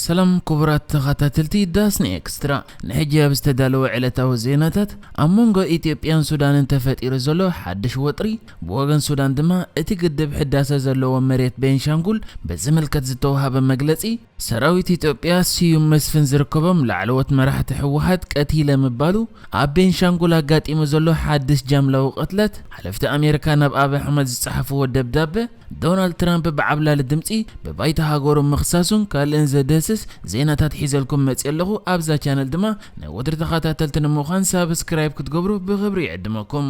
ሰላም ክቡራት ተኸታተልቲ ዳስኒ ኤክስትራ፣ ንሕጂ ኣብ ዝተዳለወ ዕለታዊ ዜናታት፣ ኣብ መንጎ ኢትዮጵያን ሱዳንን ተፈጢሩ ዘሎ ሓድሽ ወጥሪ፣ ብወገን ሱዳን ድማ እቲ ግድብ ሕዳሰ ዘለዎ መሬት ቤንሻንጉል ብዝምልከት ዝተውሃበ መግለጺ፣ ሰራዊት ኢትዮጵያ ስዩም መስፍን ዝርከቦም ላዕለዎት መራሕቲ ህወሓት ቀቲለ ምባሉ፣ ኣብ ቤንሻንጉል ኣጋጢሙ ዘሎ ሓድሽ ጃምላዊ ቅትለት፣ ሓለፍቲ ኣሜሪካ ናብ ኣብ ኣሕመድ ዝጸሓፍዎ ደብዳበ፣ ዶናልድ ትራምፕ ብዓብላሊ ድምጺ ብባይታ ሃገሩ ምኽሳሱን ካልእን ዘደስስ ዜናታት ሒዘልኩም መጽእ ኣለኹ። ኣብዛ ቻነል ድማ ናይ ወትሪ ተኸታተልቲ ንምዃን ሳብስክራይብ ክትገብሩ ብኽብሪ ይዕድመኩም።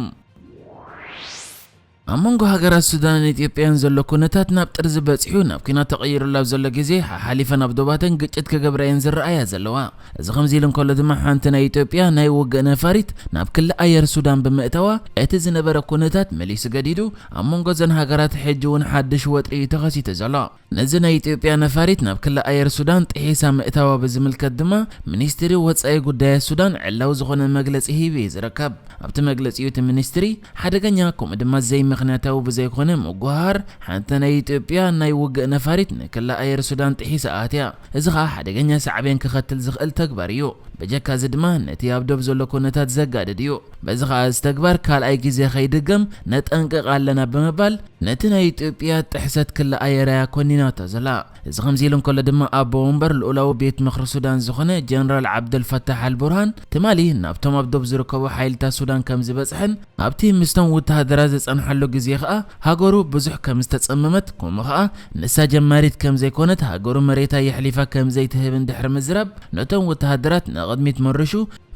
ኣብ መንጎ ሃገራት ሱዳንን ኢትዮጵያን ዘሎ ኩነታት ናብ ጥርዚ በጺሑ ናብ ኲናት ተቐይሩሉ ኣብ ዘሎ ግዜ፣ ሓሓሊፈን ኣብ ዶባተን ግጭት ክገብራ እየን ዝረኣያ ዘለዋ። እዚ ከምዚ ኢሉ እንከሎ ድማ፣ ሓንቲ ናይ ኢትዮጵያ ናይ ውግእ ነፋሪት ናብ ክሊ ኣየር ሱዳን ብምእታዋ፣ እቲ ዝነበረ ኩነታት መሊሱ ገዲዱ፣ ኣብ መንጎ እዘን ሃገራት ሕጂ እውን ሓድሽ ወጥሪ እዩ ተኸሲቱ ዘሎ። ነዚ ናይ ኢትዮጵያ ነፋሪት ናብ ክሊ ኣየር ሱዳን ጥሒሳ ምእታዋ ብዝምልከት ድማ፣ ሚኒስትሪ ወጻኢ ጉዳያት ሱዳን ዕላዊ ዝኾነ መግለጺ ሂቡ እዩ ዝርከብ። ኣብቲ መግለጺኡ፣ እቲ ሚኒስትሪ፣ ሓደገኛ ከምኡ ድማ ዘይምኽንያታዊ ብዘይኮነ ምጉሃር፣ ሓንቲ ናይ ኢትዮጵያ ናይ ውግእ ነፋሪት ንክሊ ኣየር ሱዳን ጥሒሳ ኣትያ። እዚ ኸኣ ሓደገኛ ሳዕቤን ክኸትል ዝኽእል ተግባር እዩ። ብጀካ እዚ ድማ፣ ነቲ ኣብ ዶብ ዘሎ ኩነታት ዘጋድድ እዩ። በዚ ኸኣ፣ እዚ ተግባር ካልኣይ ግዜ ከይድገም ነጠንቅቕ ኣለና ብምባል፣ ነቲ ናይ ኢትዮጵያ ጥሕሰት ክሊ ኣየር እያ ኮኒናቶ ዘላ። እዚ ከምዚ ኢሉ እንከሎ ድማ፣ ኣቦ ወንበር ልኡላዊ ቤት ምኽሪ ሱዳን ዝኾነ ጀነራል ዓብደልፈታሕ ኣልቡርሃን፣ ትማሊ ናብቶም ኣብ ዶብ ዝርከቡ ሓይልታት ሱዳን ከም ዝበጽሐን፣ ኣብቲ ምስቶም ወተሃደራት ዝጸንሓሉ ግዜ ኸኣ፣ ሃገሩ ብዙሕ ከም ዝተጸመመት፣ ከምኡ ኸኣ ንሳ ጀማሪት ከም ዘይኮነት፣ ሃገሩ መሬታ የሕሊፋ ከም ዘይትህብን ድሕሪ ምዝራብ፣ ነቶም ወተሃደራት ንቕድሚት መርሹ፣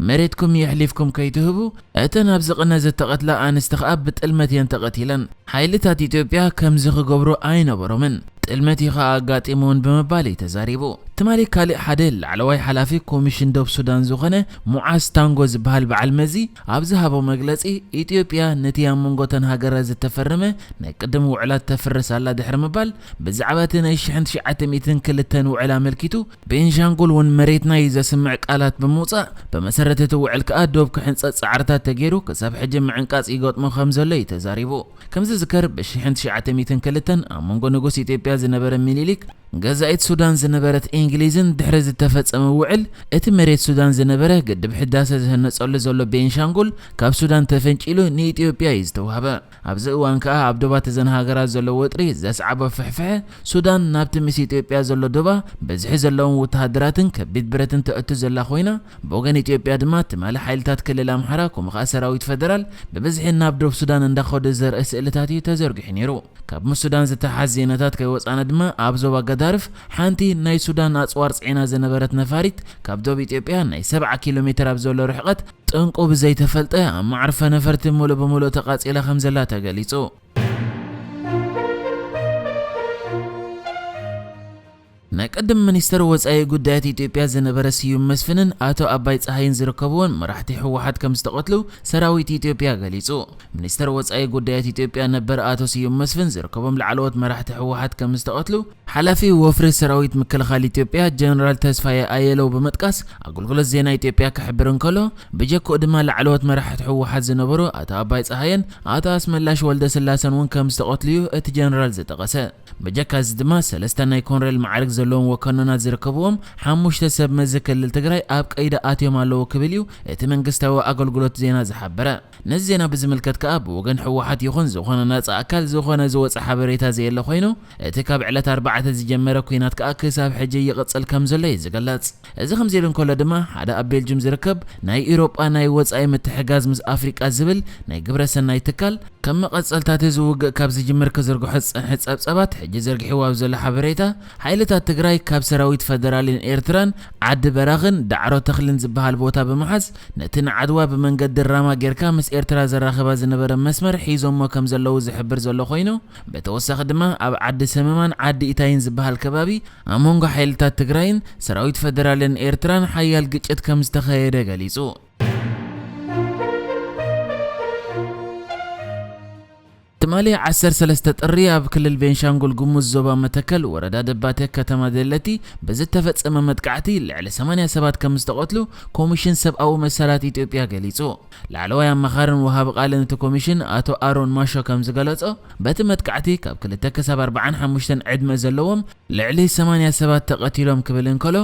መሬትኩም የሕሊፍኩም ከይትህቡ፣ እተን ኣብ ዝቕነ ዝተቐትላ ኣንስቲ ኸኣ ብጥልመት እየን ተቐቲለን። ሓይልታት ኢትዮጵያ ከምዚ ክገብሩ ኣይነበሮምን። ጥልመት እዩ ኸኣ ኣጋጢሙውን ብምባል እዩ ተዛሪቡ። ትማሊ ካልእ ሓደ ላዕለዋይ ሓላፊ ኮሚሽን ዶብ ሱዳን ዝኾነ ሙዓዝ ታንጎ ዝበሃል በዓል መዚ ኣብ ዝሃቦ መግለጺ፣ ኢትዮጵያ ነቲ ኣብ መንጎ እተን ሃገራት ዝተፈረመ ናይ ቅድም ውዕላት ተፍርስ ኣላ ድሕሪ ምባል፣ ብዛዕባ እቲ ናይ ሽሕን ትሽዓተ ሚእትን ክልተን ውዕል ኣመልኪቱ፣ ቤንሻንጉል እውን መሬትና እዩ ዘስምዕ ቃላት ብምውጻእ፣ ብመሰረት እቲ ውዕል ከኣ ዶብ ክሕንጸጽ ጻዕርታት ተገይሩ፣ ክሳብ ሕጂ ምዕንቃጽ ይገጥሞ ከም ዘሎ እዩ ተዛሪቡ። ከም ዝዝከር፣ ብሽሕን ትሽዓተ ሚእትን ክልተን ኣብ መንጎ ንጉስ ኢትዮጵያ ዝነበረ ሚኒሊክ፣ ገዛኢት ሱዳን ዝነበረት እንግሊዝን ድሕሪ ዝተፈጸመ ውዕል፣ እቲ መሬት ሱዳን ዝነበረ ግድብ ሕዳሰ ዝህነጸሉ ዘሎ ቤንሻንጉል ካብ ሱዳን ተፈንጪሉ ንኢትዮጵያ እዩ ዝተዋህበ። ኣብዚ እዋን ከኣ ኣብ ዶባት እዘን ሃገራት ዘሎ ወጥሪ ዘስዓቦ ፍሕፍሐ፣ ሱዳን ናብቲ ምስ ኢትዮጵያ ዘሎ ዶባ ብዝሒ ዘለዎም ወተሃደራትን ከቢድ ብረትን ተእቱ ዘላ ኮይና፣ ብወገን ኢትዮጵያ ድማ ትማሊ ሓይልታት ክልል ኣምሓራ፣ ከምኡ ከኣ ሰራዊት ፈደራል ብብዝሒ ናብ ዶብ ሱዳን እንዳኸዱ ዘርኢ ስእልታት እዩ ተዘርጊሑ ነይሩ። ካብ ምስ ሱዳን ዝተሓዝ ዜናታት ከይወጻና ድማ፣ ኣብ ዞባ ገዳርፍ ሓንቲ ናይ ሱዳን ኣጽዋር ጽዒና ዝነበረት ነፋሪት ካብ ዶብ ኢትዮጵያ ናይ ሰብዓ ኪሎ ሜትር ኣብ ዘሎ ርሕቀት ጥንቁ ብዘይተፈልጠ ኣብ መዕርፎ ነፈርቲ ሙሉእ ብሙሉእ ተቓጺላ ከም ዘላ ተገሊጹ። ናይ ቅድም ሚኒስትር ወጻኢ ጉዳያት ኢትዮጵያ ዝነበረ ስዩም መስፍንን ኣቶ ኣባይ ጸሃይን ዝርከብዎን መራሕቲ ህወሓት ከም ዝተቐትሉ ሰራዊት ኢትዮጵያ ገሊጹ። ሚኒስትር ወጻኢ ጉዳያት ኢትዮጵያ ነበር ኣቶ ስዩም መስፍን ዝርከቦም ላዕለዎት መራሕቲ ህወሓት ከም ዝተቐትሉ ሓላፊ ወፍሪ ሰራዊት ምክልኻል ኢትዮጵያ ጀነራል ተስፋዬ ኣየለው ብምጥቃስ ኣገልግሎት ዜና ኢትዮጵያ ክሕብር እንከሎ፣ ብጀክኡ ድማ ላዕለዎት መራሕቲ ህወሓት ዝነበሩ ኣቶ ኣባይ ጸሃየን ኣቶ ኣስመላሽ ወልደ ስላሰን እውን ከም ዝተቐትሉ እዩ እቲ ጀነራል ዝጠቐሰ። ብጀካ እዚ ድማ ሰለስተ ናይ ኮንሬል ማዕርግ ዘለዎም ወከኖናት ዝርከብዎም ሓሙሽተ ሰብ መዚ ክልል ትግራይ ኣብ ቀይዲ ኣትዮም ኣለዉ ክብል እዩ እቲ መንግስታዊ ኣገልግሎት ዜና ዝሓበረ። ነዚ ዜና ብዝምልከት ከኣ ብወገን ህወሓት ይኹን ዝኾነ ናጻ ኣካል ዝኾነ ዝወጸ ሓበሬታ ዘየለ ኮይኑ፣ እቲ ካብ ዕለት ኣርባዕተ ዝጀመረ ኲናት ከኣ ክሳብ ሕጂ ይቕጽል ከም ዘሎ እዩ ዝግለጽ። እዚ ከምዚ ኢሉ እንከሎ ድማ፣ ሓደ ኣብ ቤልጅም ዝርከብ ናይ ኢሮጳ ናይ ወጻኢ ምትሕጋዝ ምስ ኣፍሪቃ ዝብል ናይ ግብረ ሰናይ ትካል፣ ከም መቐጸልታ እቲ ዝውግእ ካብ ዝጅምር ክዝርግሖ ዝጸንሐ ጸብጸባት፣ ሕጂ ዘርጊሕዎ ኣብ ዘሎ ሓበሬታ፣ ሓይልታት ትግራይ ካብ ሰራዊት ፈደራልን ኤርትራን ዓዲ በራኽን ዳዕሮ ተኽልን ዝበሃል ቦታ ብምሓዝ፣ ነቲ ንዓድዋ ብመንገዲ ራማ ጌርካ ምስ ኤርትራ ዘራኽባ ዝነበረ መስመር ሒዞሞ ከም ዘለዉ ዝሕብር ዘሎ ኮይኑ፣ ብተወሳኺ ድማ ኣብ ዓዲ ሰመማን ዓዲ ኢታይን ዝበሃል ከባቢ ኣብ መንጎ ሓይልታት ትግራይን ሰራዊት ፈደራልን ኤርትራን ሓያል ግጭት ከም ዝተኻየደ ገሊጹ። ትማሊ ዓሰርተ ሰለስተ ጥሪ ኣብ ክልል ቤንሻንጉል ጉሙዝ ዞባ መተከል ወረዳ ደባቴ ከተማ ደለቲ ብዝተፈጸመ መጥቃዕቲ ልዕሊ ሰማንያ ሰባት ከም ዝተቐትሉ ኮሚሽን ሰብኣዊ መሰላት ኢትዮጵያ ገሊጹ። ላዕለዋይ ኣማኻርን ወሃቢ ቃልን እቲ ኮሚሽን ኣቶ ኣሮን ማሾ ከም ዝገለጾ፣ በቲ መጥቃዕቲ ካብ ክልተ ክሳብ ኣርባዓን ሓሙሽተን ዕድመ ዘለዎም ልዕሊ ሰማንያ ሰባት ተቐቲሎም ክብል እንከሎ፣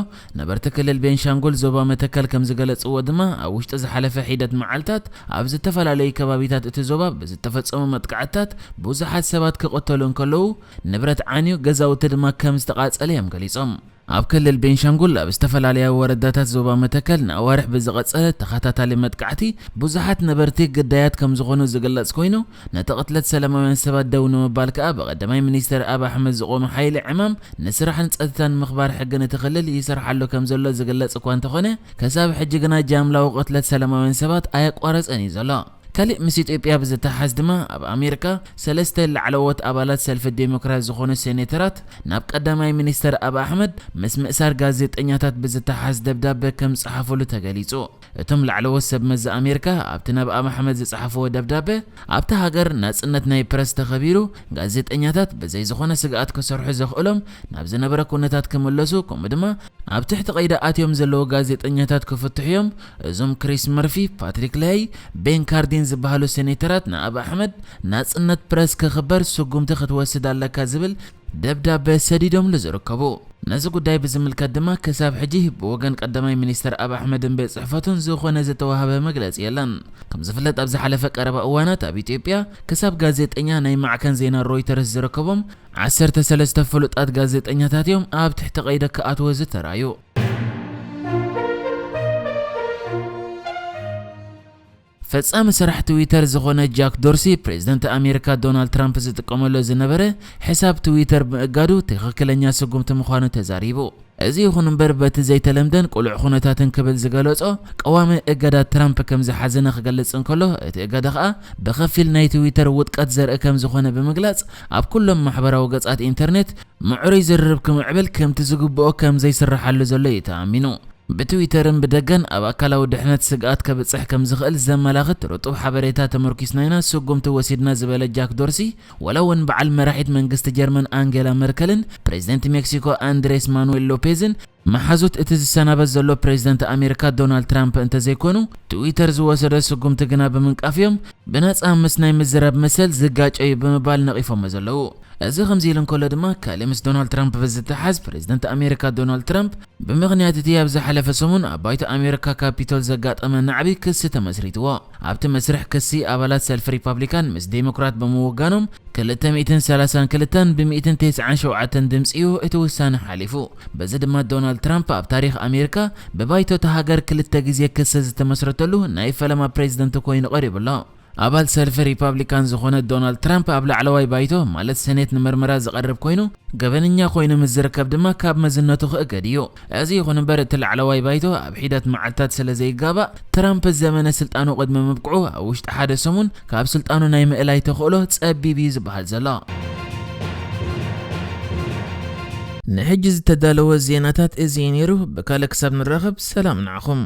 ነበርቲ ክልል ቤንሻንጉል ዞባ መተከል ከም ዝገለጽዎ ድማ፣ ኣብ ውሽጢ ዝሓለፈ ሒደት መዓልታት ኣብ ዝተፈላለዩ ከባቢታት እቲ ዞባ ብዝተፈጸሙ መጥቃዕትታት ብዙሓት ሰባት ክቕተሉ እንከለዉ፣ ንብረት ዓንዩ፣ ገዛውቲ ድማ ከም ዝተቓጸለ እዮም ገሊጾም። ኣብ ክልል ቤንሻንጉል ኣብ ዝተፈላለያ ወረዳታት ዞባ መተከል ንኣዋርሕ ብዝቐጸለ ተኸታታሊ መጥቃዕቲ ብዙሓት ነበርቲ ግዳያት ከም ዝኾኑ ዝግለጽ ኮይኑ፣ ነቲ ቅትለት ሰላማውያን ሰባት ደው ንምባል ከኣ ብቀዳማይ ሚኒስተር ኣብ ኣሕመድ ዝቖመ ሓይሊ ዕማም ንስራሕን ጸጥታን ምኽባር ሕግን እቲ ክልል ይሰርሓሉ ከም ዘሎ ዝግለጽ እኳ እንተኾነ፣ ከሳብ ሕጂ ግና ጃምላዊ ቅትለት ሰላማውያን ሰባት ኣየቋረጸን እዩ ዘሎ። ካሊእ ምስ ኢትዮጵያ ብዝተሓዝ ድማ ኣብ ኣሜሪካ ሰለስተ ላዕለዎት ኣባላት ሰልፊ ዴሞክራት ዝኾኑ ሴኔተራት ናብ ቀዳማይ ሚኒስተር ኣብ ኣሕመድ ምስ ምእሳር ጋዜጠኛታት ብዝተሓዝ ደብዳበ ከም ዝጸሓፉሉ ተገሊጹ። እቶም ላዕለዎት ሰብ መዚ ኣሜሪካ ኣብቲ ናብ ኣብ ኣሕመድ ዝጸሓፍዎ ደብዳበ፣ ኣብቲ ሃገር ናጽነት ናይ ፕረስ ተኸቢሩ፣ ጋዜጠኛታት ብዘይ ዝኾነ ስግኣት ክሰርሑ ዘኽእሎም ናብ ዝነበረ ኩነታት ክምለሱ፣ ከምኡ ድማ ኣብ ትሕቲ ቀይዲ ኣትዮም ዘለዉ ጋዜጠኛታት ክፍትሑ እዮም። እዞም ክሪስ መርፊ፣ ፓትሪክ ለይ፣ ቤን ካርዲን ዝበሃሉ ሴኔተራት ንኣብ ኣሕመድ ናጽነት ፕረስ ክኽበር ስጉምቲ ክትወስድ ኣለካ ዝብል ደብዳበ ሰዲዶምሉ ዝርከቡ። ነዚ ጉዳይ ብዝምልከት ድማ ክሳብ ሕጂ ብወገን ቀዳማይ ሚኒስተር ኣብ ኣሕመድን ቤት ጽሕፈቱን ዝኾነ ዝተዋህበ መግለጺ የለን። ከም ዝፍለጥ ኣብ ዝሓለፈ ቀረባ እዋናት ኣብ ኢትዮጵያ ክሳብ ጋዜጠኛ ናይ ማዕከን ዜና ሮይተርስ ዝርከቦም ዓሰርተ ሰለስተ ፍሉጣት ጋዜጠኛታት እዮም ኣብ ትሕቲ ቀይዲ ክኣትዎ ዝተራዩ። ፈጻሚ ስራሕ ትዊተር ዝኾነ ጃክ ዶርሲ፣ ፕሬዝደንት ኣሜሪካ ዶናልድ ትራምፕ ዝጥቀመሉ ዝነበረ ሕሳብ ትዊተር ምእጋዱ ትኽክለኛ ስጉምቲ ምዃኑ ተዛሪቡ። እዚ ይኹን እምበር፣ በቲ ዘይተለምደን ቅሉዕ ኩነታትን ክብል ዝገለጾ ቀዋሚ እገዳ ትራምፕ ከም ዝሓዘነ ክገልጽ እንከሎ፣ እቲ እገዳ ከኣ ብኸፊል ናይ ትዊተር ውድቀት ዘርኢ ከም ዝኾነ ብምግላጽ፣ ኣብ ኩሎም ማሕበራዊ ገጻት ኢንተርኔት ምዕሩይ ዝርርብ ክምዕብል ከምቲ ዝግብኦ ከም ዘይስርሓሉ ዘሎ እዩ ተኣሚኑ። ብትዊተርን ብደገን ኣብ ኣካላዊ ድሕነት ስግኣት ከብጽሕ ከም ዝኽእል ዘመላኽት ርጡብ ሓበሬታ ተመርኪስና ኢና ስጉምቲ ወሲድና ዝበለ ጃክ ዶርሲ፣ ወላ እውን በዓል መራሒት መንግስቲ ጀርመን ኣንጌላ መርከልን ፕሬዝደንት ሜክሲኮ ኣንድሬስ ማኑዌል ሎፔዝን መሓዙት እቲ ዝሰናበት ዘሎ ፕሬዝደንት ኣሜሪካ ዶናልድ ትራምፕ እንተዘይኮኑ፣ ትዊተር ዝወሰዶ ስጉምቲ ግና ብምንቃፍ እዮም ብነጻ ምስ ናይ ምዝራብ መሰል ዝጋጨ እዩ ብምባል ነቒፎሞ ዘለዉ። እዚ ከምዚ ኢሉ እንከሎ ድማ፣ ካልእ ምስ ዶናልድ ትራምፕ ብዝተሓዝ ፕሬዝደንት ኣሜሪካ ዶናልድ ትራምፕ ብምኽንያት እቲ ኣብ ዝሓለፈ ሰሙን ኣብ ባይቶ ኣሜሪካ ካፒቶል ዘጋጠመ ናዕቢ ክሲ ተመስሪትዎ። ኣብቲ መስርሕ ክሲ ኣባላት ሰልፊ ሪፓብሊካን ምስ ዴሞክራት ብምውጋኖም ክልተ ሚእትን ሰላሳን ክልተን ብሚእትን ተስዓን ሸውዓተን ድምፂ እዩ እቲ ውሳነ ሓሊፉ። በዚ ድማ ዶናልድ ትራምፕ ኣብ ታሪኽ ኣሜሪካ ብባይቶ እታ ሃገር ክልተ ግዜ ክሲ ዝተመስረተሉ ናይ ፈለማ ፕሬዝደንት ኮይኑ ቀሪቡ ኣሎ። ኣባል ሰልፊ ሪፓብሊካን ዝኾነ ዶናልድ ትራምፕ ኣብ ላዕለዋይ ባይቶ ማለት ሴኔት ንመርመራ ዝቐርብ ኮይኑ፣ ገበነኛ ኮይኑ ምስ ዝርከብ ድማ ካብ መዝነቱ ክእገድ እዩ። እዚ ይኹን እምበር፣ እቲ ላዕለዋይ ባይቶ ኣብ ሒደት መዓልታት ስለ ዘይጋባእ፣ ትራምፕ ዘመነ ስልጣኑ ቅድሚ ምብቅዑ ኣብ ውሽጢ ሓደ ሰሙን ካብ ስልጣኑ ናይ ምእላይ ተኽእሎ ጸቢብ እዩ ዝበሃል ዘሎ። ንሕጂ ዝተዳለወ ዜናታት እዚ እዩ ነይሩ። ብካልእ ክሳብ ንራኸብ፣ ሰላም ንዓኹም።